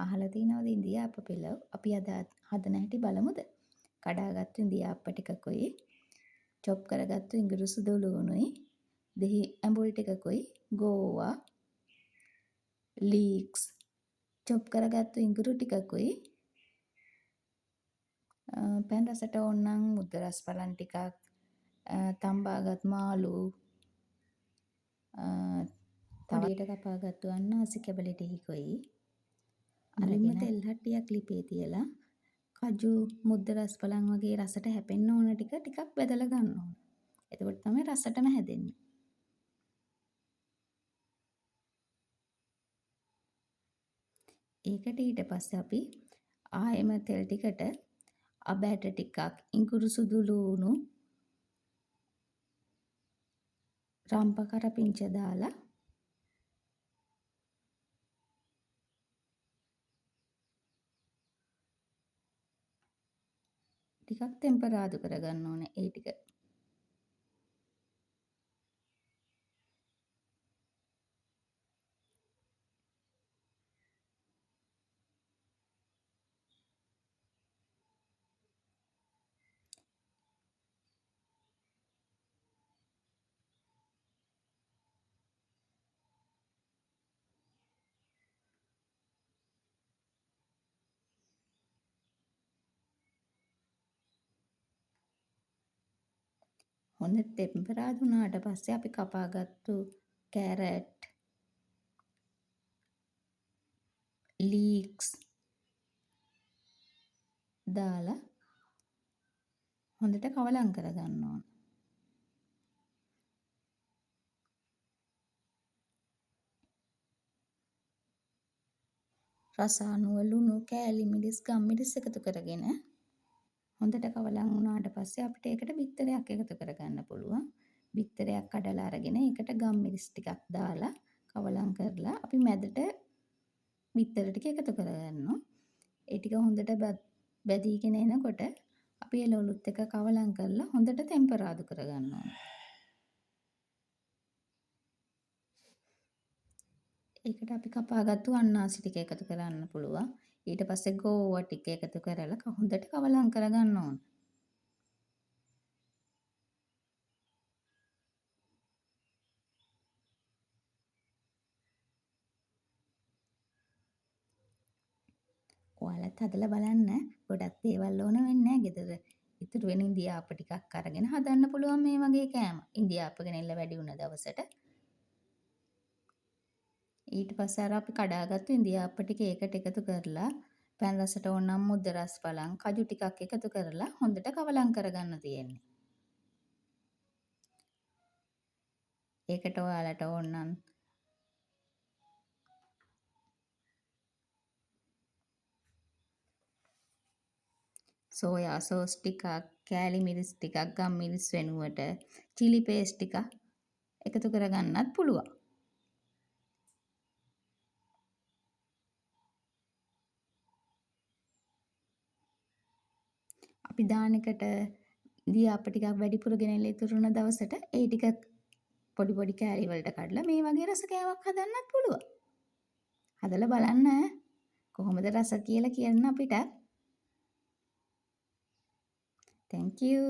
අහලා තියෙනවද ඉඳිආප්ප පිලව්? අපි අද හදන හැටි බලමුද? කඩාගත්තු ඉඳිආප්ප ටිකකුයි, චොප් කරගත්තු ඉඟුරු සුදු ලුණුයි, දෙහි ඇඹුල් ටිකකුයි, ගෝවා, ලීක්ස්, චොප් කරගත්තු ඉඟුරු ටිකකුයි, පැන් රසට ඕන නම් මුද්දරස් පලන් ටිකක්, තම්බාගත් මාළු, පොඩියට කපාගත්තු අන්නාසි කැබලි ටිකකුයි අරගෙන තෙල් හට්ටියක් ලිපේ තියලා කජු මුද්දරස් පලන් වගේ රසට හැපෙන්න ඕන ටික ටිකක් බෙදලා ගන්න ඕන. එතකොට තමයි රසටම හැදෙන්නේ. ඒකට ඊට පස්සේ අපි ආයෙම තෙල් ටිකට අබ ඇට ටිකක්, ඉඟුරු සුදු ලූණු, රම්ප කරපිංච දාලා ටිකක් තෙම්පරාදු කරගන්න ඕනේ ඒ ටික. හොඳ තෙම්පරාදු වුණාට පස්සේ අපි කපාගත්තු කැරට්, ලීක්ස් දාලා හොඳට කවලම් කරගන්න ඕන. රස අනුව ලුණු, කෑලි මිරිස්, ගම්මිරිස් එකතු කරගෙන හොඳට කවලම් වුණාට පස්සේ අපිට ඒකට බිත්තරයක් එකතු කරගන්න පුළුවන්. බිත්තරයක් කඩලා අරගෙන ඒකට ගම්මිරිස් ටිකක් දාලා කවලම් කරලා අපි මැදට බිත්තර ටික එකතු කරගන්නවා. ඒ ටික හොඳට බැදීගෙන එනකොට අපි එළවලුත් එක්ක කවලම් කරලා හොඳට තෙම්පරාදු කරගන්න ඕනේ. ඒකට අපි කපාගත්තු අන්නාසි ටික එකතු කරන්න පුළුවන්. ඊට පස්සේ ගෝවා ටික එකතු කරලා හොඳට කවලම් කරගන්න ඕන. ඔයාලත් හදලා බලන්න. ගොඩක් දේවල් ඕන වෙන්නේ නැහැ. ගෙදර ඉතුරු වෙන ඉඳිආප්ප ටිකක් අරගෙන හදන්න පුළුවන් මේ වගේ කෑම. ඉඳිආප්ප ගෙනල්ලා වැඩි වුණ දවසට. ඊට පස්සේ අර අපි කඩාගත්තු ඉඳිආප්ප ටික ඒකට එකතු කරලා පැන් රසට ඕන නම් මුද්දරස් පලං, කජු ටිකක් එකතු කරලා හොඳට කවලම් කරගන්න තියෙන්නේ. ඒකට ඔයාලට ඕන නම් සෝයා සෝස් ටිකක්, කෑලි මිරිස් ටිකක්, ගම් මිරිස් වෙනුවට චිලි පේස්ට් ටිකක් එකතු කරගන්නත් පුළුවන්. අපි දාන එකට ඉඳිආප්ප ටිකක් වැඩිපුර ගෙනල්ලා ඉතුරු වුණ දවසට ඒ ටික පොඩි පොඩි කෑලි වලට කඩලා මේ වගේ රස කෑමක් හදන්නත් පුළුවන්. හදලා බලන්න කොහොමද රස කියලා කියන්න අපිට. Thank you.